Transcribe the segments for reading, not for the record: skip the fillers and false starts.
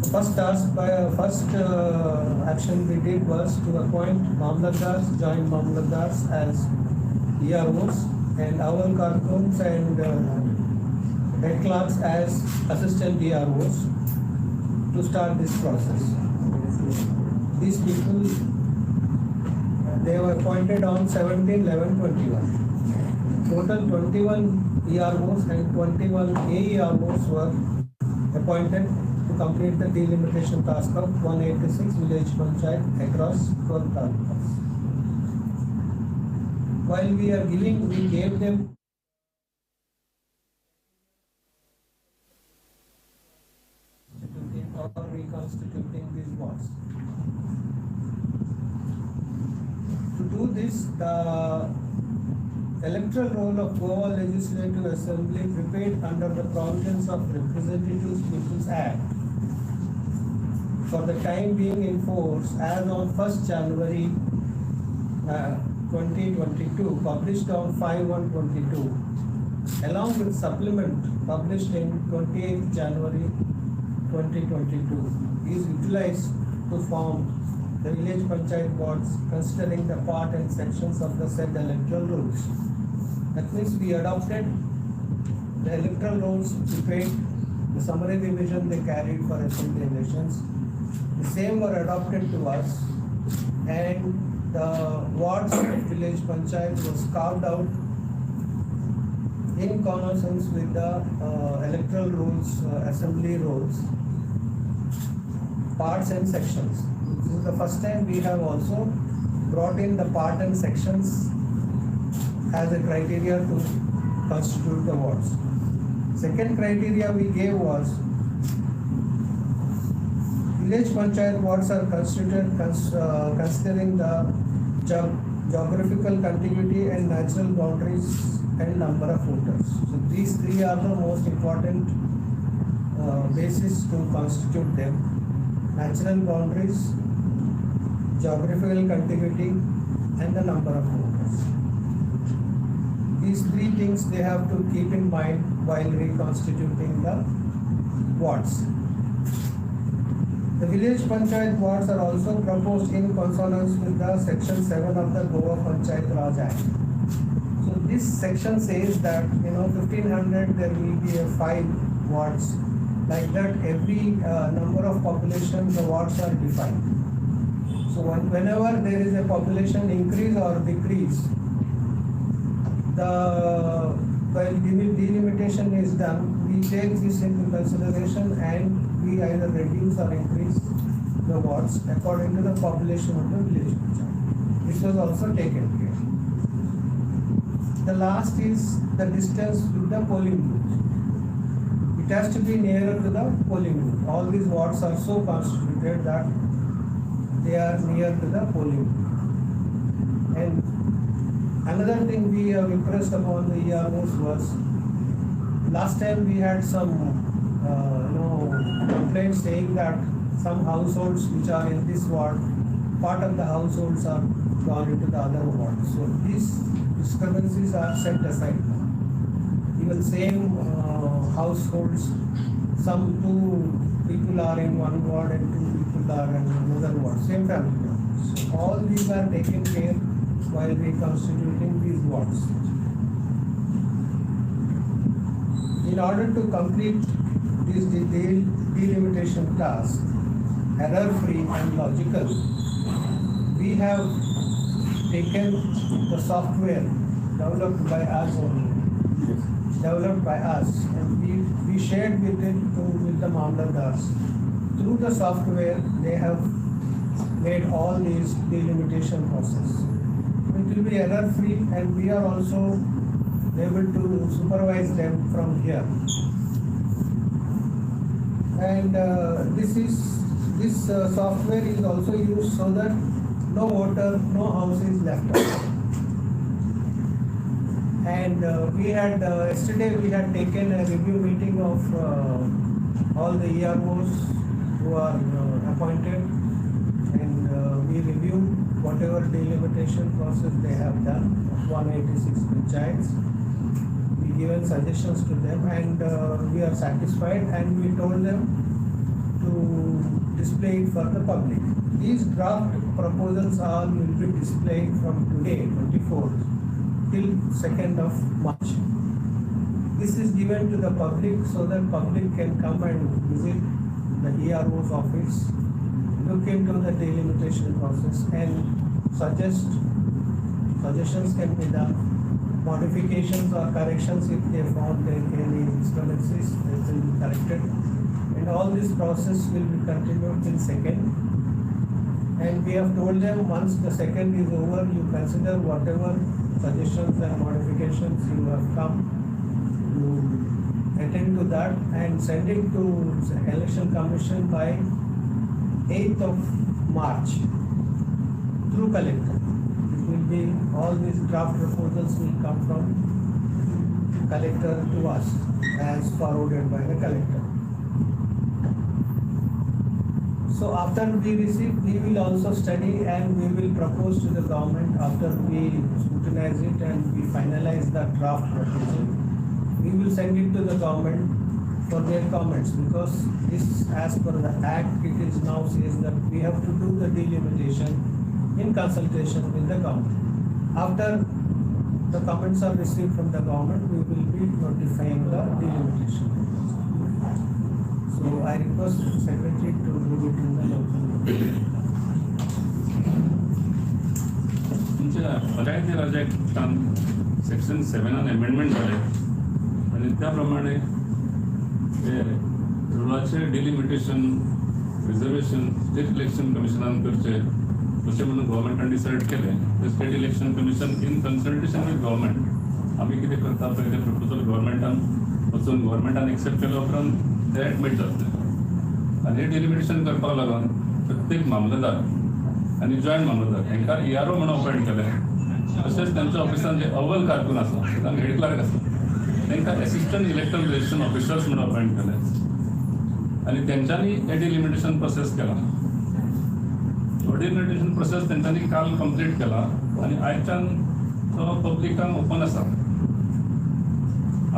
The first task, first action we did was to appoint Mamlatdars, joint Mamlatdars as EROs, and our Karkuns and head clerks as assistant EROs to start this process. These people, they were appointed on 17/11/21. Total 21 EROs and 21 AEROs were appointed to complete the delimitation task of 186 village panchayat across 12 talukas. While we are giving, we gave them or reconstituting these wards. To do this, the electoral roll of Goa Legislative Assembly prepared under the provisions of Representatives People's Act for the time being in force as on 1st January 2022, published on 5/1/22, along with supplement published in 28th January 2022, is utilized to form the village panchayat boards considering the part and sections of the said electoral rules. That means we adopted the electoral rules prepared, the summary revision they carried for assembly elections. The same were adopted to us, and the wards of village panchayat was carved out in consonance with the electoral rules, assembly rules, parts and sections. This is the first time we have also brought in the part and sections as a criteria to constitute the wards. Second criteria we gave was village panchayat wards are constituted considering the geographical contiguity and natural boundaries and number of voters. So these three are the most important basis to constitute them: natural boundaries, geographical contiguity, and the number of voters. These three things they have to keep in mind while reconstituting the wards. The village panchayat wards are also proposed in consonance with the section 7 of the Goa Panchayat Raj Act. So this section says that 1500 there will be a 5 wards. Like that, every number of population, the wards are defined. So whenever there is a population increase or decrease, the while delimitation is done, we take this into consideration and we either reduce or increase the wards according to the population of the village panchayat. This was also taken care. The last is the distance with the polling booth. It has to be nearer to the polling booth. All these wards are so constituted that they are near to the polling booth. And another thing we have impressed upon the EROs was, last time we had some complaints saying that some households which are in this ward, part of the households are gone into the other ward. So these discrepancies are set aside now. Even same households, some 2 people are in one ward and 2 people are in another ward, same family members. So all these are taken care while reconstituting these wards. In order to complete this delimitation task, error-free and logical, we have taken the software developed by us only. Yes. Developed by us, and we shared with it with the Mamlatdars. Through the software, they have made all these delimitation process. It will be error-free, and we are also able to supervise them from here. And this software is also used so that no voter, no house is left out. And we had yesterday we had taken a review meeting of all the EROs who are appointed, and we reviewed whatever delimitation process they have done of 186 panchayats. We given suggestions to them, and we are satisfied, and we told them to display it for the public. These draft proposals all will be displayed from today, 24th, till 2nd of March. This is given to the public so that public can come and visit the ERO's office, look into the delimitation process and suggest, suggestions can be done, modifications or corrections if they found any discrepancies, they will be corrected. And all this process will be continued till 2nd. And we have told them once the 2nd is over, you consider whatever suggestions and modifications you have come, you attend to that and send it to the Election Commission by 8th of March through collector. It will be, all these draft proposals will come from collector to us as forwarded by the collector. So after we receive, we will also study and we will propose to the government after we scrutinize it and we finalize the draft proposal. We will send it to the government for their comments, because this, as per the act, it is now says that we have to do the delimitation in consultation with the government. After the comments are received from the government, we will be notifying the delimitation. So I request the secretary to do it in the local. तुमच्या पंचायती राज ऍक्टान section 7 amendment जाले आनी त्या प्रमाणे ते रुळाचे delimitation reservation state election कमिशनान करचे अशें म्हणून गव्हर्मेंटान डिसायड केलें. ते State Election Commission in consultation with government आमी कितें करता पळय तें प्रपोजल गव्हर्मेंटान वचून गव्हर्मेंटान एक्सेप्ट केल्या उपरांत ते एडमीट जातले. आनी हें डिलिमिटेशन करपाक लागून प्रत्येक मामलेदार आनी जॉयंट मामलेदार हांकां ERO म्हणून अपॉयंट केलें. तशेंच तांच्या ऑफिसान जे अव्वल कारकून आसा तांकां हेड क्लार्क आसा तांकां एसिस्टंट इलेक्टरल रजिस्ट्रेशन ऑफिसर्स म्हणून अपॉयंट केले आनी तेंच्यांनी हें डिलिमिटेशन प्रोसेस केला. हो डिलिमिटेशन प्रोसेस तेंच्यांनी काल कंप्लीट केला आनी आयच्यान तो पब्लिकांक ओपन आसा.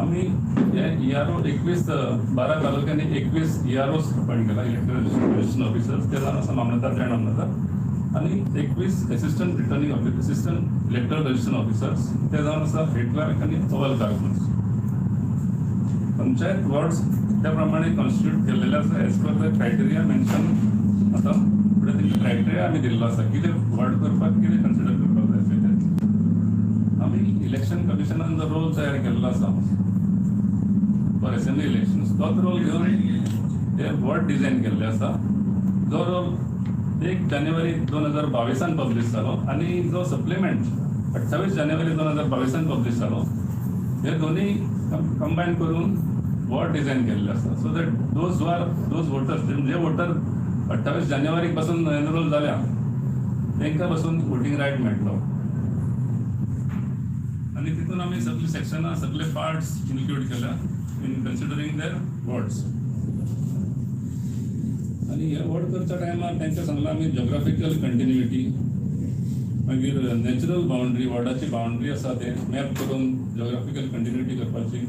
आमी हे ERO 21 12 तालुक्यांनी 21 EROs appoint केला, इलेक्टरल रजिस्ट्रेशन ऑफिसर्स, ते जावन आसा मामलेदार, जॉयंट मामलेदार आनी 21 assistant returning officer, assistant electoral registration officers, ते जावन आसा हेड क्लार्क आनी अव्वल कारकून. पंचायत वॉर्ड्स त्या प्रमाणे कॉन्स्टिट्यूट केल्लेले आसा as per the criteria mention. आतां फुडें तेंचे क्रायटेरिया आमी दिल्लो आसा, कितें वॉर्ड करपाक कितें कन्सिडर करपाक जाय तें. आमी इलेक्शन कमिशनान जो रोल तयार केल्लो आसा फॉर असेंब्ली इलेक्शन्स, तोच रोल घेवन ते वॉर्ड डिझायन केल्ले आसा. जो रोल 1 जानेवारी 2022 पब्लीश जालो आनी जो सप्लिमेंट 28 जानेवारी 2022 पब्लीश जालो, हे दोन्ही कंबायन करून वॉर्ड डिझायन केल्ले आसा. So that those are those voters, J water 28 जानेवारीक पासून एनरोल जाल्या तांकां पासून वोटींग रायट मेळटलो. आनी तितून आमी सगळीं सेक्शनां सगळे पार्ट्स इन्क्लूड केल्या इन कन्सिडरींग there wards. आनी हे वॉर्ड करच्या टायमार तांकां सांगलां आमी जोग्राफिकल कंटिन्युइटी, मागीर नॅचरल बाउंड्री, वॉर्डाची बाउंड्री आसा ते मॅप करून जोग्राफिकल कंटिन्युइटी करपाची,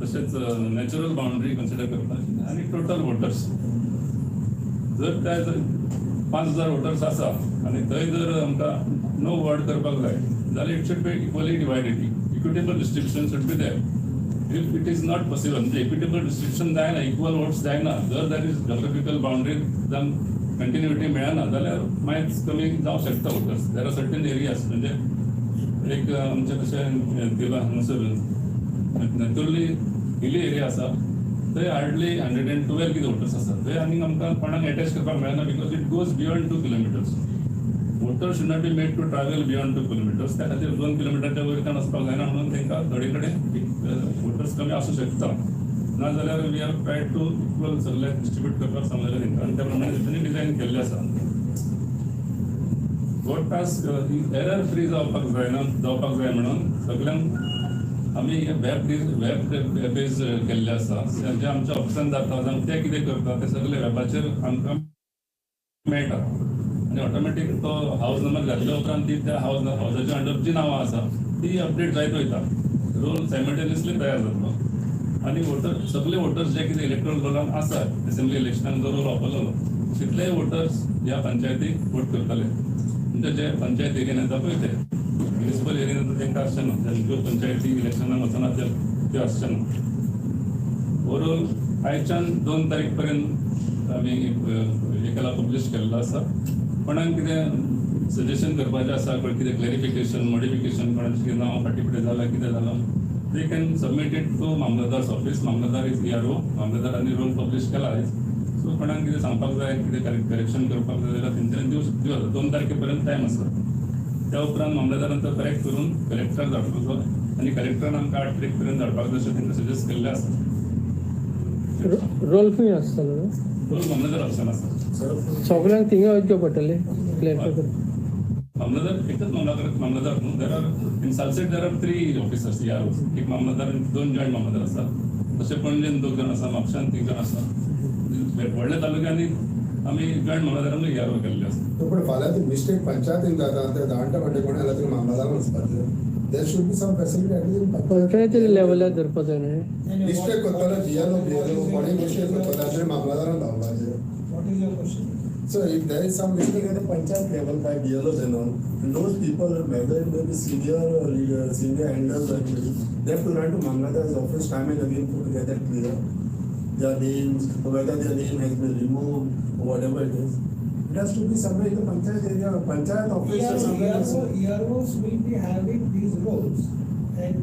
तशेंच नॅचरल बाउंड्री कन्सिडर करपाची आनी टोटल वोटर्स. जर त्या 5000 वोटर्स आसा आनी थंय जर आमकां 9 वॉर्ड करपाक जाय जाल्यार it should be equally divided, equitable distribution should be there. If it is not possible, म्हणजे इक्विटेबल डिस्ट्रिब्युशन जायना, इक्वल वोट्स जायना, जर that is geographical boundary जावन कंटिन्युइटी मेळना जाल्यार मागीर कमी जावंक शकता voters. There are certain areas, म्हणजे एक आमचें कशें दिलां हांगासर नॅचरली हिली एरिया आसा, थंय हार्डली 112 कितें वोटर्स आसात. थंय आनी आमकां कोणाक एटॅच करपाक मेळना because it goes beyond 2 kilometers. Voter should not be made to travel beyond 2 kilometers. त्या खातीर 2 किलोमिटरच्या वयर कोण वचपाक जायना म्हणून तांकां थोडे कडेन वोटर्स कमी आसूं शकता. ना जाल्यार we are try to equal सगळ्याक डिस्ट्रिब्यूट करपाक सांगलेलें तांकां आनी त्या प्रमाणे तेंच्यांनी डिझायन केल्लें आसा. हो टास्क एरर फ्री जावपाक जायना, जावपाक जाय म्हणून सगळ्यांक आमी हे वेब बेज केल्ले आसा. जे आमच्या ऑफिसान जाता जावं ते कितें करता ते सगळे वेबाचेर आमकां मेळटा आनी ऑटोमॅटीक तो हावज नंबर घातल्या उपरांत ती त्या हावजाच्या अंडर जी नांवां आसा ती अपडेट जायत वयता. रोल सायमल्टेनियसली तयार जातलो आनी वोटर सगळे वोटर्स जे कितें इलेक्ट्रल रोलान आसा, असेंब्ली इलेक्शनाक जो रोल वापरलेलो तितलेय वोटर्स ह्या पंचायतीक वोट करतले. म्हणजे जे पंचायत एरियन येता पळय ते म्युनिसिपल एरियन येता तांकां आसचें ना, ज्यो पंचायती इलेक्शनाक वचना त्यो आसचें ना. ओवरऑल आयच्यान 2 तारीख पर्यंत आमी हे केला, पब्लीश केल्लो आसा. कोणाक कितें सजेशन करपाचें आसा, कितें क्लॅरिफिकेशन मॉडिफिकेशन, कोणाचें कितें नांव फाटीं फुडें जालां कितें जालां, they can submit it to Mamlatdar's office. Mamlatdar is ERO. मामलेदारांनी role publish केला आयज. सो कोणाक कितें सांगपाक जाय, कितें करेक्शन करपाक जाय जाल्यार तेंच्यांनी दिवं जाता. 2 तारखे पर्यंत टायम आसा. त्या उपरांत मामलेदारान तो करेक्ट करून कलेक्टराक धाडपाचो आनी कलेक्टरान आमकां 8 तारीख पर्यंत धाडपाक जाय अशें तांकां सजेस्ट केल्लें आसा. रोल खंय आसतलो? रोल मामलेदार ऑफिसान आसा. सगळ्यांक थिंगा वचचें पडटलें क्लॅरिफाय करपाक. मामलेदार एकच मामलेदार न्हू. There are in Salcete there are 3 officers EROs. एक मामलेदार आनी 2 जॉयंट मामलेदार आसा. तशें पणजेन 2 जाण आसा, म्हापशान 3 जाण आसा. व्हडल्या तालुक्यांनी आमी जॉयंट मामलेदारांक ERO केल्ले आसा. पण फाल्यां ती मिस्टेक पंचायतीन जाता ते जाणटे फाटी कोण आयला तरी मामलेदारान वचपाचें. There should be some facility at least. पंचायती लेवलार धरपाक जाय न्ही. मिस्टेक करतलो जीएलओ बीएलओ कोणी मिस्टेक करतलो ताचेर मामलेदारान धांवपाचें. What is your question? So if there is some mistake at the panchayat level by BLOs and all, and those people, whether it may be senior or leader, senior handlers or anybody, they have to run to Mamladar's office time and again to get that clear. Their names, or whether their name has been removed, or whatever it is. It has to be somewhere in the panchayat area, panchayat office or somewhere else. EROs will be having these roles, and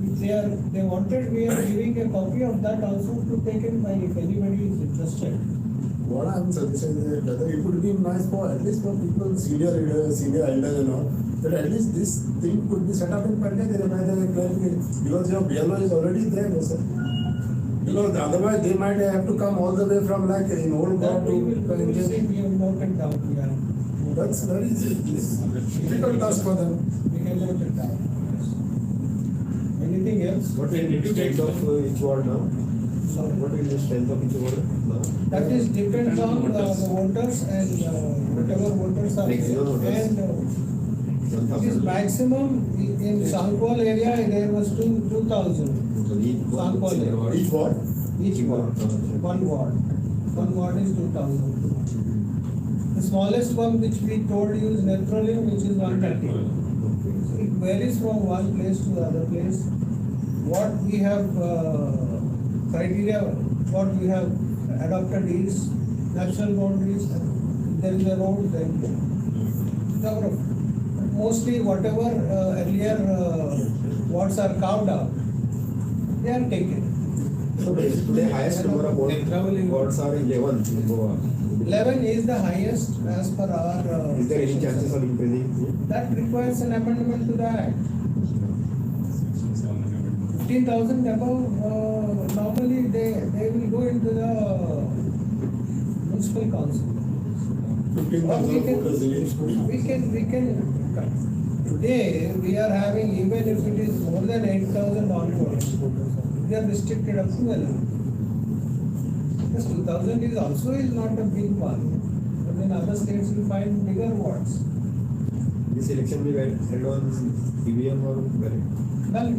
if they wanted, we are giving a copy of that also to take in by if anybody is interested. What I am suggesting is that whether it would be nice for at least for people, senior leaders, senior elders and all, that at least this thing could be set up in panchayat area by the clarification, because your BLO is already there, no sir. Because otherwise they might have to come all the way from like in old That Goa we will, we will to see, we have noted down, yeah. That's very difficult task for them. We can note it down. Yes. Anything else? What will be the strength of each ward now? Sorry. What will be the strength of each ward now? That is depends on the voters and whatever voters are there. Maximum voters. And it is maximum in Sankwal area there was 2,000. Sankwal area. Each ward? Each ward, one ward. One ward is 2,000. The smallest one which we told you is Netralim, which is 130. So it varies from one place to the other place. What we have criteria, what we have adopted is natural boundaries. If there is a road, then geography. But mostly whatever earlier wards are carved out, they are taken. So today highest number of wards are 11 in Goa. 11 is the highest as per our. Is there any chances of increasing? That requires an amendment to the act. 15,000 above, normally they will go into the municipal council. 15,000 voters in each ward. We can, today we are having, even if it is more than 8,000 non-voters, we are restricted up to 11. Yes, 2,000 is also is not a big one, but in other states you find bigger wards. This election will be held on EVM or ballot? Ballot.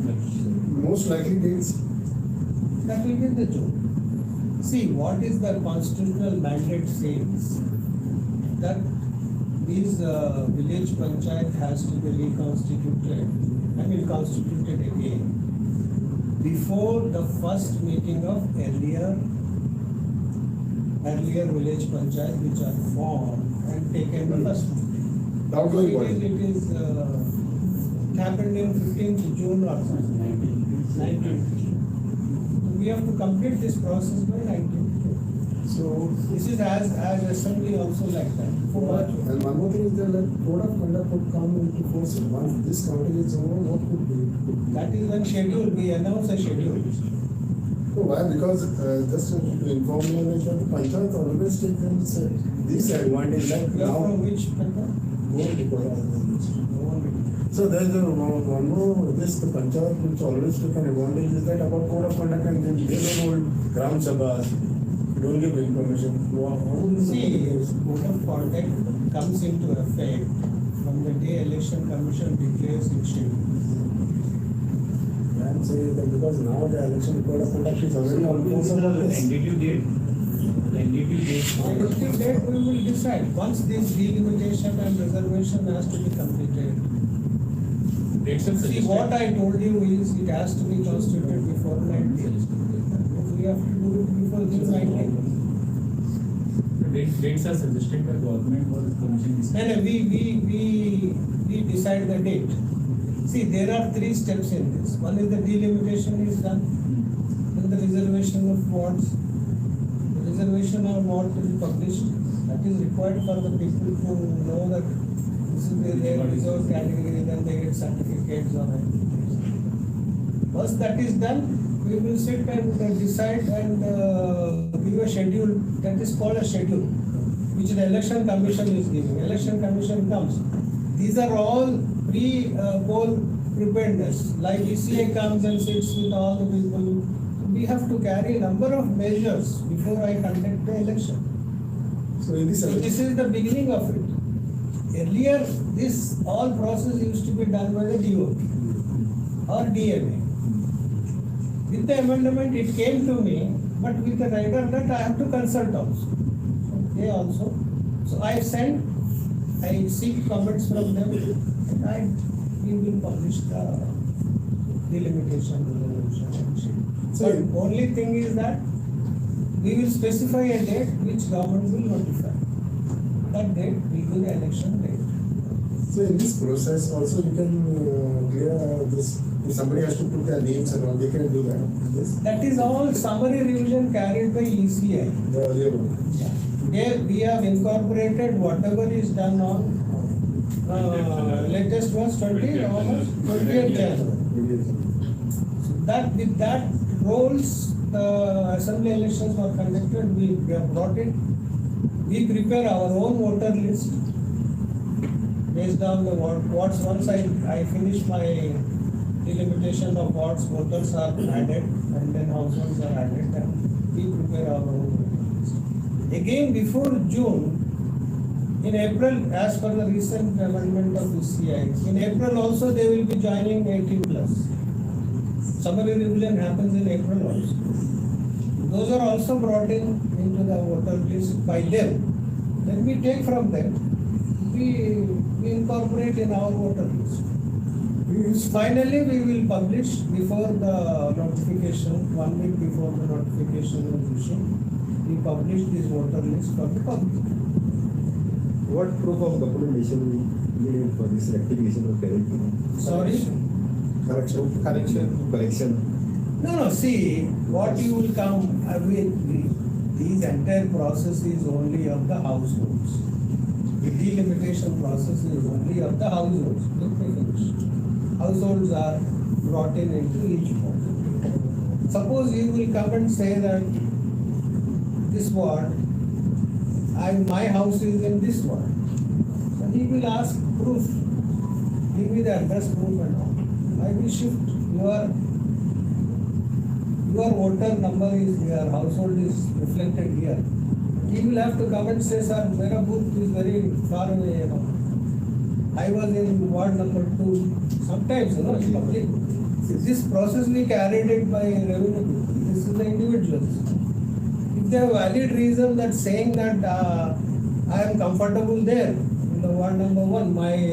Most likely dates. That will be the June. See, what is the constitutional mandate says that these village panchayat has to be reconstituted, I mean constituted again before the first meeting of earlier village panchayat which are formed and taken the first meeting. Outgoing So body. it is happened in 15th June or something. 19th. So we have to complete this process by 19th June. So This is as assembly also like that. And one more thing is that like code of conduct would come into force once this counting is over. What could be? That is when schedule, we announce a schedule. So why? Because just to inform you, like that the panchayat always take them this advantage. Like You are now, from which panchayat? Go So there is a one more this the panchayat which always took an advantage is that about code of conduct and they don't hold gram sabhas, don't give information. How would you See, code of conduct comes into effect from the day election commission declares its schedule. I am saying that because now the election code of conduct is already on force of this. Tentative date, tentative date Effective date we will decide once this delimitation and reservation has to be completed. Dates are See, suggested. what I told you is it has to be constituted before 19. We have to do it before June 19. Dates are suggested by government or commission No, decides. no, we decide the date. See, there are three steps in this. One is the delimitation is done, then the reservation of wards. The reservation of ward to be published, that is required for the people to know that this is their reserved category, then they get certificates on it. Once that is done, we will sit and decide and give a schedule, that is called a schedule, which the election commission is giving. Election commission comes. These are all pre-poll preparedness. Like ECI comes and sits with all the people. We have to carry a number of measures before I conduct the election. So in this So this is the beginning of it. Earlier, this all process used to be done by the DOP or DMA. With the amendment, it came to me, but with the rider that I have to consult also. So they also. So I send, I seek comments from them, and we will publish the delimitation, resolution and sheet. So- But only thing is that we will specify a date which government will notify. That date will be the election date. So in this process also you can clear this, if somebody has to put their names and all, they can do that. This, That is all summary revision carried by ECI. the earlier one. Today, we have incorporated whatever is done on, latest was 20, how much? 20th January. So that, with that rolls, the assembly elections were conducted, we have brought it. We prepare our own voter list based on the wards. Once I finish my delimitation of wards, voters are added and then households are added, and we prepare our own voter list. Again, before June, in April, as per the recent amendment of ECI, in April also they will be joining 18 plus. Summary revision happens in April also. Those are also brought in into the voter list by them. Then we take from them, we incorporate in our voter list. Finally, we will publish before the notification, 1 week before the notification was issued, we publish this voter list for the public. What proof of documentation we need for this rectification of correction? Sorry? Correction. Correction. Correction. No, no, see, what you will come with, these entire process is only of the households. The delimitation process is only of the households. Let me finish. Households are brought in into each ward. Suppose you will come and say that this ward, my house is in this ward. So he will ask proof. Give me the address proof and all. I will shift your voter number is here, household is reflected here. He will have to come and say, sir, mera booth is very far away. I was in ward number 2. Sometimes, in public. See, this process we carried it by revenue people. This is the individuals. If they have valid reason that saying that I am comfortable there in the ward number 1, my